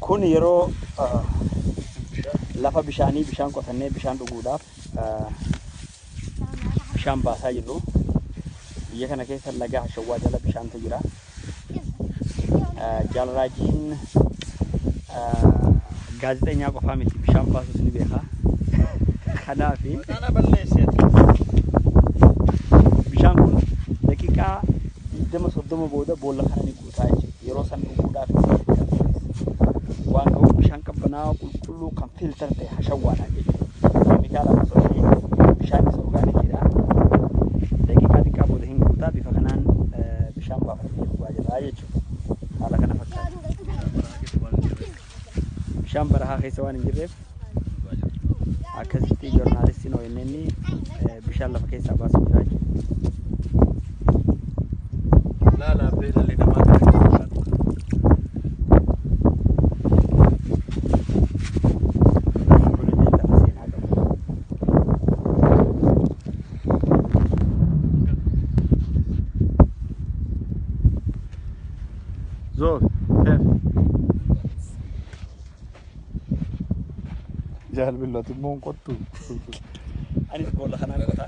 Kun yeroo lafa bishaanii bishaan qotannee bishaan dhuguudhaaf bishaan baasaa jirru. Biyya kana keessa laga Hashawwaa jala bishaantu jira. Jaalraajiin gaazexeenyaa qofaa miti, bishaan baasus ni beeka. Kanaaf Kana balleesseeti. bishaan kun daqiiqaa 20 30 booda boolla kana ni guutaa jechuudha. Yeroo san dhuguudhaaf waan ga'uuf bishaan qabbanaa'aa qulqulluu kan filter ta'e hashawwaadhaan jechuudha. Keemikaala osoo hin ta'in bishaanis orgaanikiidha. Daqiiqaa xiqqaa booda hin guutaa, bifa kanaan bishaan baafatee dhugaa jirra jechuudha. Haala kana fakkaata. Bishaan barahaa keessa waan hin jirreef akkasitti joornaalistiin ONN bishaan lafa keessaa baasuu jira jechuudha. Laala abbee, dhalli namaa kana bishaan dhuga. Kunillee lafa seenaa qabu. Zo, keef. Jaalbilloti immoo hin qottu. Anis boolla kanaan qota.